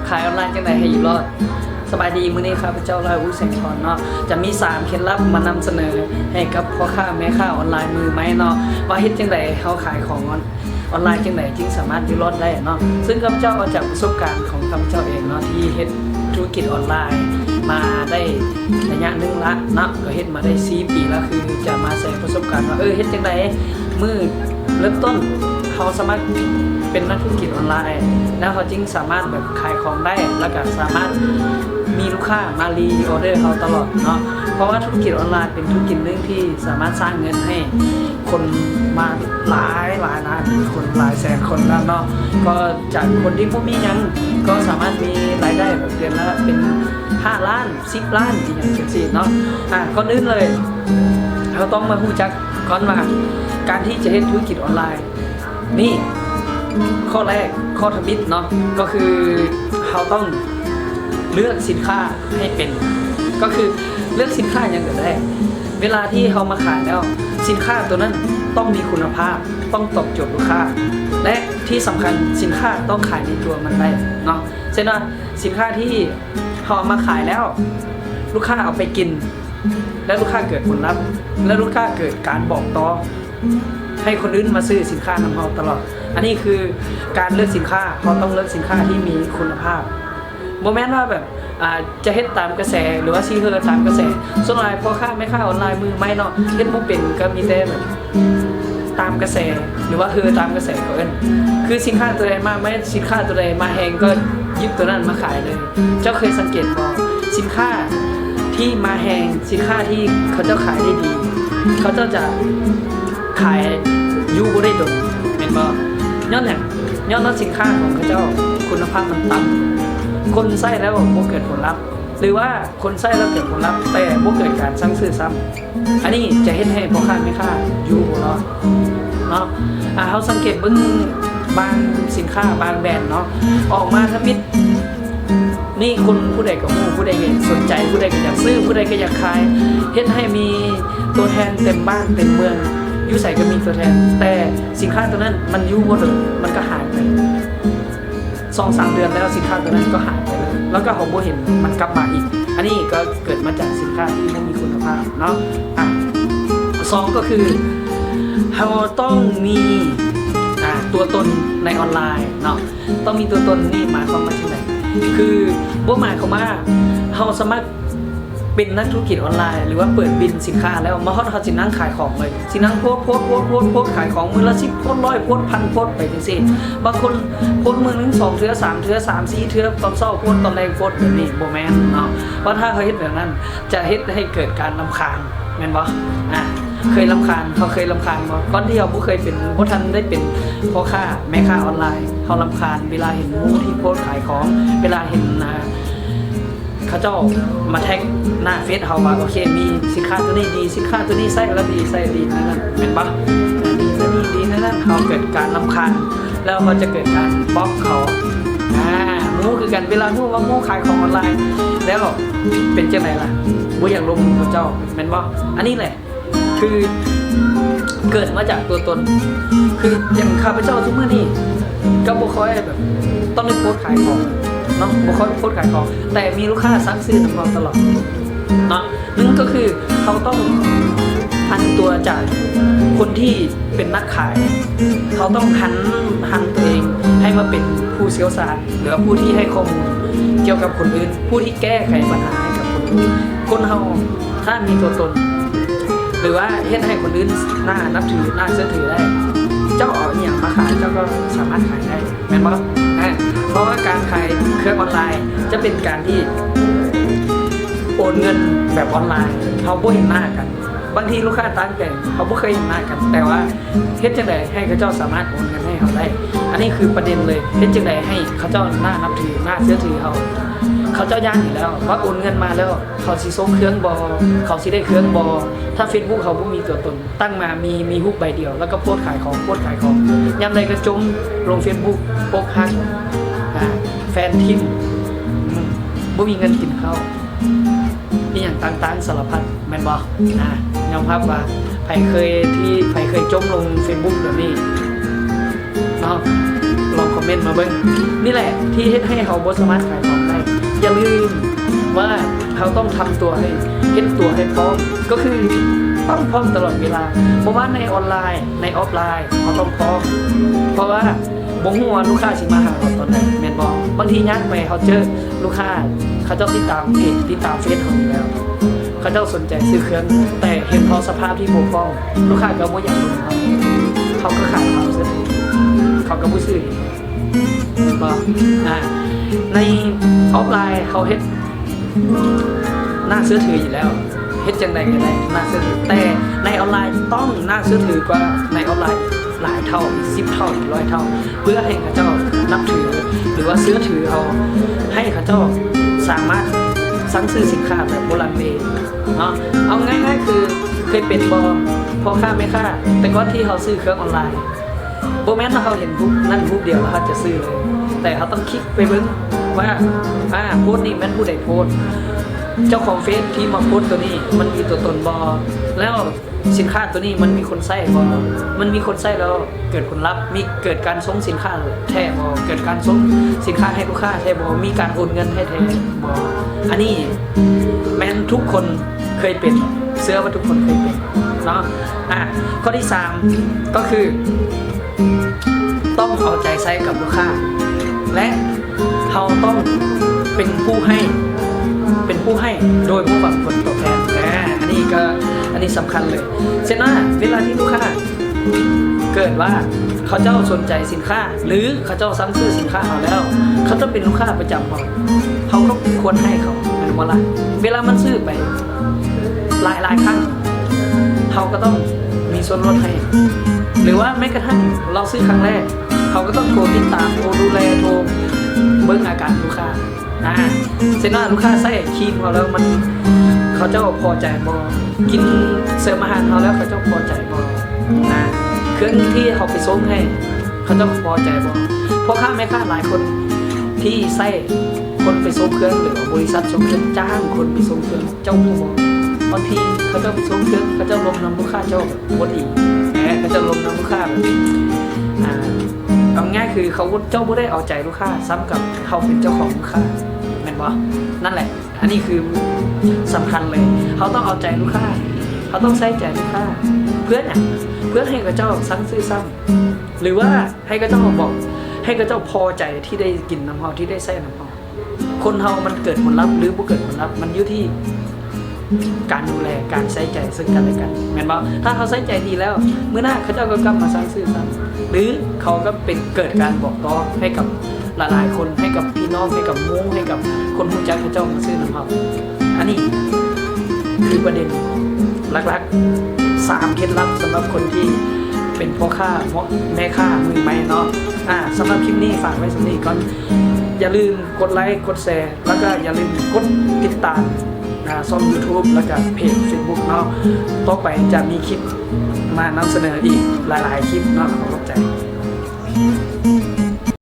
ຂາຍອອນລາຍຈັ່ງໃດໃຫ້ຢູ່ລອດ? ສະບາຍດີ, ມື້ນີ້ຂ້າພະເຈົ້າ ລອຍ ອູ ແສງທອນເນາະ ຈະມີສາມເຄັດລັບມານຳສະເໜີໃຫ້ກັບພໍ່ຄ້າແມ່ຄ້າອອນລາຍມືໃໝ່ເນາະ ວ່າເຮັດຈັ່ງໃດເຮົາຂາຍຂອງອອນ ອອນລາຍຈັ່ງໃດຈຶ່ງສາມາດຢູ່ລອດໄດ້ເນາະ. ເຊິ່ງຂ້າພະເຈົ້າເອົາຈາກປະສົບການຂອງຂ້າພະເຈົ້າເອງເນາະ ທີ່ເຮັດທຸລະກິດອອນລາຍມາໄດ້ໄລຍະໜຶ່ງລະເນາະ ກໍເຮັດມາໄດ້ສີ່ປີລະ ຄືຈະມາແຊປະສົບການວ່າ ເອີ ເຮັດຈັ່ງໃດ ມື້ເລີ່ມຕົ້ນເຮົາສາມາດເປັນນັກທຸລະກິດອອນລາຍ ແລ້ວເຮົາຈຶ່ງສາມາດແບບຂາຍຂອງໄດ້ ແລ້ວກໍສາມາດມີລູກຄ້າມາຣີອໍເດີເຮົາຕະຫຼອດເນາະ. ເພາະວ່າທຸລະກິດອອນລາຍເປັນທຸລະກິດໜຶ່ງທີ່ສາມາດສ້າງເງິນໃຫ້ຄົນມາຫຼາຍໆລ້ານຄົນ ຫຼາຍແສນຄົນແລ້ວເນາະ. ກໍຈາກຄົນທີ່ບໍ່ມີຫຍັງ ກໍສາມາດມີລາຍໄດ້ແບບເດືອນລະເປັນຫ້າລ້ານ ສິບລ້ານ ອີ່ຫຍັງຈັ່ງຊີ້ເນາະ. ອາ ກ່ອນອື່ນເລີຍ ເຮົາຕ້ອງມາຮູ້ຈັກກ່ອນວ່າ ການທີ່ຈະເຮັດທຸລະກິດອອນລາຍນີ້ ຂໍ້ແລກ ຂໍ້ທຳອິດເນາະ ກໍຄືເຮົາຕ້ອງເລືອກສິນຄ້າໃຫ້ເປັນ ກໍຄືເລືອກສິນຄ້າຫຍັງກໍໄດ້ ເວລາທີ່ເຮົາມາຂາຍແລ້ວ ສິນຄ້າໂຕນັ້ນຕ້ອງມີຄຸນນະພາບ ຕ້ອງຕອບໂຈດລູກຄ້າ ແລະ ທີ່ສຳຄັນ ສິນຄ້າຕ້ອງຂາຍໃນຕົວມັນໄດ້ເນາະ. ເຊັ່ນວ່າ ສິນຄ້າທີ່ເຮົາເອົາມາຂາຍແລ້ວ ລູກຄ້າເອົາໄປກິນ ແລ້ວລູກຄ້າເກີດຜົນລັບ ແລ້ວລູກຄ້າເກີດການບອກຕໍ່ໃຫ້ຄົນອື່ນມາຊື້ສິນຄ້ານຳເຮົາຕະຫຼອດ. ອັນນີ້ຄືການເລືອກສິນຄ້າ ເຮົາຕ້ອງເລືອກສິນຄ້າທີ່ມີຄຸນນະພາບ ບໍ່ແມ່ນວ່າແບບ ອາ ຈະເຮັດຕາມກະແສ ຫຼືວ່າຊິເຮີຕາມກະແສ. ສ່ວນຫຼາຍພໍ່ຄ້າແມ່ຄ້າອອນລາຍມືໃໝ່ເນາະ ເຮັດບໍ່ເປັນ ກໍມີແຕ່ແບບ ຕາມກະແສ ຫຼືວ່າເຮີຕາມກະແສເຂົາເອີ້ນ ຄືສິນຄ້າຕົວໃດມາແຮງ ສິນຄ້າຕົວໃດມາແຮງກໍຢິບຕົວນັ້ນມາຂາຍເລີຍ. ເຈົ້າເຄີຍສັງເກດບໍ່ ສິນຄ້າທີ່ມາແຮງ ສິນຄ້າທີ່ເຂົາເຈົ້າຂາຍໄດ້ດີ ເຂົາເຈົ້າຈະຂາຍຢູ່ບໍ່ໄດ້ດົນ ແມ່ນບໍ່? ຍ້ອນຫຍັງ? ຍ້ອນວ່າສິນຄ້າຂອງເຂົາເຈົ້າຄຸນນະພາບມັນຕ່ຳ ຄົນໃຊ້ແລ້ວບໍ່ເກີດຜົນລັບ ຫຼືວ່າຄົນໃຊ້ແລ້ວເກີດຜົນລັບ ແຕ່ບໍ່ເກີດການສັ່ງຊື້ຊ້ຳ. ອັນນີ້ຈະເຮັດໃຫ້ພໍ່ຄ້າແມ່ຄ້າຢູ່ບໍ່ລອດເນາະ. ອາ ເຮົາສັງເກດເບິ່ງບາງສິນຄ້າບາງແບຣນເນາະ ອອກມາທຳອິດນີ້ ຄົນຜູ້ໃດກໍຮູ້ ຜູ້ໃດກໍສົນໃຈ ຜູ້ໃດກໍຢາກຊື້ ຜູ້ໃດກໍຢາກຂາຍ ເຮັດໃຫ້ມີຕົວແທນເຕັມບ້ານເຕັມເມືອງ ຢູ່ໃສກໍມີຕົວແທນ ແຕ່ສິນຄ້າຕົວນັ້ນມັນຢູ່ບໍ່ດົນ ມັນກໍຫາຍໄປ. ສອງສາມເດືອນແລ້ວ ສິນຄ້າຕົວນັ້ນກໍຫາຍໄປເລີຍ ແລ້ວກໍເຮົາບໍ່ເຫັນມັນກັບມາອີກ. ອັນນີ້ກໍເກີດມາຈາກສິນຄ້າທີ່ບໍ່ມີຄຸນນະພາບເນາະ. ອາ ສອງ ກໍຄືເຮົາຕ້ອງມີ ອາ ຕົວຕົນໃນອອນລາຍເນາະ. ຕ້ອງມີຕົວຕົນນີ້ໝາຍຄວາມວ່າຈັ່ງໃດ? ຄືບໍ່ໝາຍຄວາມວ່າເຮົາສາມາດ ເປັນນັກທຸລະກິດອອນລາຍ ຫຼືວ່າເປີດບິນສິນຄ້າແລ້ວ ມາຮອດເຮົາຊິນັ່ງຂາຍຂອງເລີຍ ຊິນັ່ງໂພດ ໂພດ ໂພດ ໂພດ ໂພດ ຂາຍຂອງ ມື້ລະສິບໂພດ ຮ້ອຍໂພດ ພັນໂພດ ໄປຈັ່ງຊີ້. ບາງຄົນໂພດມື້ໜຶ່ງສອງເທື່ອ ສາມເທື່ອ ສາມສີ່ເທື່ອ ຕອນເຊົ້າໂພດ ຕອນແລງໂພດ ແບບນີ້ບໍ່ແມ່ນເນາະ. ເພາະຖ້າເຮົາເຮັດແບບນັ້ນ ຈະເຮັດໃຫ້ເກີດການລຳຄານ ແມ່ນບໍ່? ອາ ເຄີຍລຳຄານ ເຮົາເຄີຍລຳຄານບໍ່? ກ່ອນທີ່ເຮົາບໍ່ເຄີຍເປັນ ບໍ່ທັນໄດ້ເປັນພໍ່ຄ້າແມ່ຄ້າອອນລາຍ ເຮົາລຳຄານເວລາເຫັນໝູ່ທີ່ໂພດຂາຍຂອງ ເວລາເຫັນ ອາ ເຂົາເຈົ້າມາແທັກໜ້າເຟສເຮົາວ່າ ໂອເຄ ມີສິນຄ້າຕົວນີ້ດີ ສິນຄ້າຕົວນີ້ໃຊ້ແລ້ວດີ ໃຊ້ດີແນວນັ້ນ ແມ່ນບໍ່? ດີແນວນີ້ ດີແນວນັ້ນ ເຮົາເກີດການລຳຄານ ແລ້ວເຮົາຈະເກີດການບລັອກເຂົາ. ອາ ໝູ່ຄືກັນ ເວລາຮູ້ວ່າໝູ່ຂາຍຂອງອອນລາຍແລ້ວ ເປັນຈັ່ງໃດລະ? ບໍ່ຢາກລົມເຂົາເຈົ້າ ແມ່ນບໍ່? ອັນນີ້ແຫຼະ ຄືເກີດມາຈາກຕົວຕົນ ຄືຢ່າງຂ້າພະເຈົ້າຊຸມື້ນີ້ກໍບໍ່ຄ່ອຍແບບຕ້ອງໄດ້ໂພສຂາຍຂອງເນາະ ບໍ່ຄ່ອຍໂພສຂາຍຂອງ ແຕ່ມີລູກຄ້າສັ່ງຊື້ນຳເຮົາຕະຫຼອດເນາະ. ໜຶ່ງກໍຄືເຮົາຕ້ອງຫັນຕົວຈາກຄົນທີ່ເປັນນັກຂາຍ ເຮົາຕ້ອງຫັນ ຫັນຕົວເອງໃຫ້ມາເປັນຜູ້ຊ່ຽວຊານ ຫຼືວ່າຜູ້ທີ່ໃຫ້ຂໍ້ມູນກ່ຽວກັບຄົນອື່ນ ຜູ້ທີ່ແກ້ໄຂບັນຫາໃຫ້ກັບຄົນອື່ນ. ຄົນເຮົາ ຖ້າມີຕົວຕົນ ຫຼືວ່າເຮັດໃຫ້ຄົນອື່ນໜ້ານັບຖື ໜ້າເຊື່ອຖືໄດ້ ເຈົ້າເອົາອີ່ຫຍັງມາຂາຍ ເຈົ້າກໍສາມາດຂາຍໄດ້ ແມ່ນບໍ່? ອາ ເພາະວ່າການຂາຍເຄື່ອງອອນລາຍ ຈະເປັນການທີ່ໂອນເງິນແບບອອນລາຍ ເຮົາບໍ່ເຫັນໜ້າກັນ. ບາງທີລູກຄ້າຕ່າງແຂວງ ເຮົາບໍ່ເຄີຍເຫັນໜ້າກັນ ແຕ່ວ່າເຮັດຈັ່ງໃດໃຫ້ເຂົາເຈົ້າສາມາດໂອນເງິນໃຫ້ເຮົາໄດ້? ອັນນີ້ຄືປະເດັນເລີຍ ເຮັດຈັ່ງໃດໃຫ້ເຂົາເຈົ້າໜ້ານັບຖື ໜ້າເຊື່ອຖືເຮົາ? ເຂົາເຈົ້າຢ້ານຢູ່ແລ້ວ ວ່າໂອນເງິນມາແລ້ວ ເຂົາຊິສົ່ງເຄື່ອງບໍ່ ເຂົາຊິໄດ້ເຄື່ອງບໍ່? ຖ້າເຟສບຸກເຮົາບໍ່ມີຕົວຕົນ ຕັ້ງມາມີ ມີຮູບໃບດຽວ ແລ້ວກໍໂພສຂາຍຂອງ ໂພສຂາຍຂອງ ຍາມໃດກໍຈົ່ມລົງເຟສບຸກ ອົກຫັກ ອາ ແຟນຖິ້ມ ອືມ ບໍ່ມີເງິນກິນເຂົ້າ ອີ່ຫຍັງຕ່າງໆສາລະພັດ ແມ່ນບໍ່? ອາ ຍອມຮັບວ່າໃຜເຄີຍທີ່ ໃຜເຄີຍຈົ່ມລົງເຟສບຸກແບບນີ້ ເນາະ. ລອງຄອມເມັນມາເບິ່ງ. ນີ້ແຫຼະທີ່ເຮັດໃຫ້ເຮົາບໍ່ສາມາດຂາຍຂອງໄດ້. ຢ່າລືມວ່າເຮົາຕ້ອງທຳຕົວໃຫ້ ເຮັດຕົວໃຫ້ພ້ອມ ກໍຄືຕ້ອງພ້ອມຕະຫຼອດເວລາ. ບໍ່ວ່າໃນອອນລາຍ ໃນອອຟລາຍ ເຮົາຕ້ອງພ້ອມ ເພາະວ່າບໍ່ຮູ້ວ່າລູກຄ້າຊິມາຫາເຮົາຕອນໃດ ແມ່ນບໍ່? ບາງທີຍ່າງໄປເຮົາເຈີລູກຄ້າ ເຂົາເຈົ້າຕິດຕາມເພຈ ຕິດຕາມເຟສເຮົາຢູ່ແລ້ວ ເຂົາເຈົ້າສົນໃຈຊື້ເຄື່ອງ ແຕ່ເຫັນເຮົາສະພາບທີ່ບໍ່ພ້ອມ ລູກຄ້າກໍບໍ່ຢາກລົງເຮົາ ເຮົາກໍຂາຍເຮົາເສີຍ ເຂົາກໍບໍ່ຊື້ອີກ ແມ່ນບໍ່? ອາ ໃນອອຟລາຍເຮົາເຮັດໜ້າເຊື່ອຖືຢູ່ແລ້ວ ເຮັດຈັ່ງໃດກໍໄດ້ໜ້າເຊື່ອຖື ແຕ່ໃນອອນລາຍຕ້ອງໜ້າເຊື່ອຖືກວ່າໃນອອຟລາຍຫຼາຍເທົ່າ ສິບເທົ່າ ຮ້ອຍເທົ່າ ເພື່ອໃຫ້ເຂົາເຈົ້ານັບຖື ຫຼືວ່າເຊື່ອຖືເຮົາ ໃຫ້ເຂົາເຈົ້າສາມາດສັ່ງຊື້ສິນຄ້າແບບບໍ່ລັງເລເນາະ. ເອົາງ່າຍໆຄື ເຄີຍເປັນບໍ່ ພໍ່ຄ້າແມ່ຄ້າ ແຕ່ກ່ອນທີ່ເຮົາຊື້ເຄື່ອງອອນລາຍ ບໍ່ແມ່ນວ່າເຮົາເຫັນຮູບນັ້ນຮູບດຽວແລ້ວເຮົາຈະຊື້ເລີຍ ແຕ່ເຮົາຕ້ອງຄລິກໄປເບິ່ງວ່າ ອາ ໂພສນີ້ແມ່ນຜູ້ໃດໂພສ ເຈົ້າຂອງເຟສທີ່ມາໂພສໂຕນີ້ມັນມີຕົວຕົນບໍ່ ແລ້ວສິນຄ້າໂຕນີ້ມັນມີຄົນໃຊ້ບໍ່ ມັນມີຄົນໃຊ້ແລ້ວເກີດຜົນລັບ ມີເກີດການສົ່ງສິນຄ້າແທ້ບໍ່ ເກີດການສົ່ງສິນຄ້າໃຫ້ລູກຄ້າແທ້ບໍ່ ມີການໂອນເງິນໃຫ້ແທ້ບໍ່. ອັນນີ້ແມ່ນທຸກຄົນ ເຄີຍເປັນ ເຊື່ອວ່າທຸກຄົນເຄີຍເປັນເນາະ. ອາ ຂໍ້ທີສາມ ກໍຄື ຕ້ອງເອົາໃຈໃສ່ກັບລູກຄ້າ ແລະ ເຮົາຕ້ອງເປັນຜູ້ໃຫ້ ເປັນຜູ້ໃຫ້ໂດຍບໍ່ຫວັງຜົນຕອບແທນ. ອາ ອັນນີ້ກໍ ອັນນີ້ສຳຄັນເລີຍ. ເຊັ່ນວ່າ ເວລາທີ່ລູກຄ້າ ເກີດວ່າເຂົາເຈົ້າສົນໃຈສິນຄ້າ ຫຼື ເຂົາເຈົ້າສັ່ງຊື້ສິນຄ້າເຮົາແລ້ວ ເຂົາເຈົ້າເປັນລູກຄ້າປະຈຳຂອງເຮົາ ເຮົາກໍຄວນໃຫ້ເຂົາ ແມ່ນບໍ່ລະ? ເວລາມັນຊື້ໄປຫຼາຍໆຄັ້ງ ເຮົາກໍຕ້ອງມີສ່ວນລົດໃຫ້ ຫຼືວ່າແມ້ກະທັ່ງລາວຊື້ຄັ້ງແລກ ເຮົາກໍຕ້ອງໂທຕິດຕາມ ໂທດູແລ ໂທເບິ່ງອາການລູກຄ້າ. ອາ ເຊັ່ນວ່າລູກຄ້າໃຊ້ຄຣີມເຮົາແລ້ວມັນ ເຂົາເຈົ້າພໍໃຈບໍ່? ກິນເສີມອາຫານເຮົາແລ້ວເຂົາເຈົ້າພໍໃຈບໍ່? ອາ ເຄື່ອງທີ່ເຮົາໄປສົ່ງໃຫ້ ເຂົາເຈົ້າພໍໃຈບໍ່? ພໍ່ຄ້າແມ່ຄ້າຫຼາຍຄົນທີ່ໃຊ້ຄົນໄປສົ່ງເຄື່ອງ ຫຼືວ່າບໍລິສັດສົ່ງເຄື່ອງ ຈ້າງຄົນໄປສົ່ງເຄື່ອງ ເຈົ້າຮູ້ບໍ່? ບາງທີເຂົາເຈົ້າໄປສົ່ງເຄື່ອງ ເຂົາເຈົ້າລົມນຳລູກຄ້າເຈົ້າແບບບໍ່ດີ ແລະ ເຂົາເຈົ້າລົມນຳລູກຄ້າແບບ ອາ ເອົາງ່າຍຄືເຂົາ ເຈົ້າບໍ່ໄດ້ເອົາໃຈລູກຄ້າ ສ່ຳກັບເຮົາເປັນເຈົ້າຂອງລູກຄ້າ ແມ່ນບໍ່? ນັ້ນແຫຼະ ອັນນີ້ຄືສຳຄັນເລີຍ ເຮົາຕ້ອງເອົາໃຈລູກຄ້າ ເຮົາຕ້ອງໃສ່ໃຈລູກຄ້າ ເພື່ອຫຍັງ? ເພື່ອໃຫ້ເຂົາເຈົ້າສັ່ງຊື້ຊ້ຳ ຫຼືວ່າໃຫ້ເຂົາເຈົ້າບອກ ໃຫ້ເຂົາເຈົ້າພໍໃຈທີ່ໄດ້ກິນນຳເຮົາ ທີ່ໄດ້ໃຊ້ນຳເຮົາ. ຄົນເຮົາມັນເກີດຜົນລັບ ຫຼື ບໍ່ເກີດຜົນລັບ ມັນຢູ່ທີ່ການດູແລ ການໃສ່ໃຈເຊິ່ງກັນແລະກັນ ແມ່ນບໍ່? ຖ້າເຮົາໃສ່ໃຈດີແລ້ວ ມື້ໜ້າເຂົາເຈົ້າກໍກັບມາສັ່ງຊື້ຊ້ຳ ຫຼື ເຂົາກໍເປັນ ເກີດການບອກຕໍ່ໃຫ້ກັບ ຫຼາຍໆຄົນ ໃຫ້ກັບພີ່ນ້ອງ ໃຫ້ກັບໝູ່ ໃຫ້ກັບຄົນຮູ້ຈັກເຂົາເຈົ້າມາຊື້ນຳເຮົາ. ອັນນີ້ຄືປະເດັນຫຼັກໆ ສາມເຄັດລັບສຳລັບຄົນທີ່ເປັນພໍ່ຄ້າ ແມ່ຄ້າມືໃໝ່ເນາະ. ອາ ສຳລັບຄລິບນີ້ຝາກໄວ້ສ່ຳນີ້ກ່ອນ. ຢ່າລືມກົດໄລ ກົດແຊ ແລ້ວກໍຢ່າລືມກົດຕິດຕາມ ອາ ຊ່ອງຢູທູບ ແລ້ວກໍເພຈເຟສບຸກເນາະ. ຕໍ່ໄປຈະມີຄລິບມານຳສະເໜີອີກຫຼາຍໆຄລິບເນາະ. ຂອບໃຈ.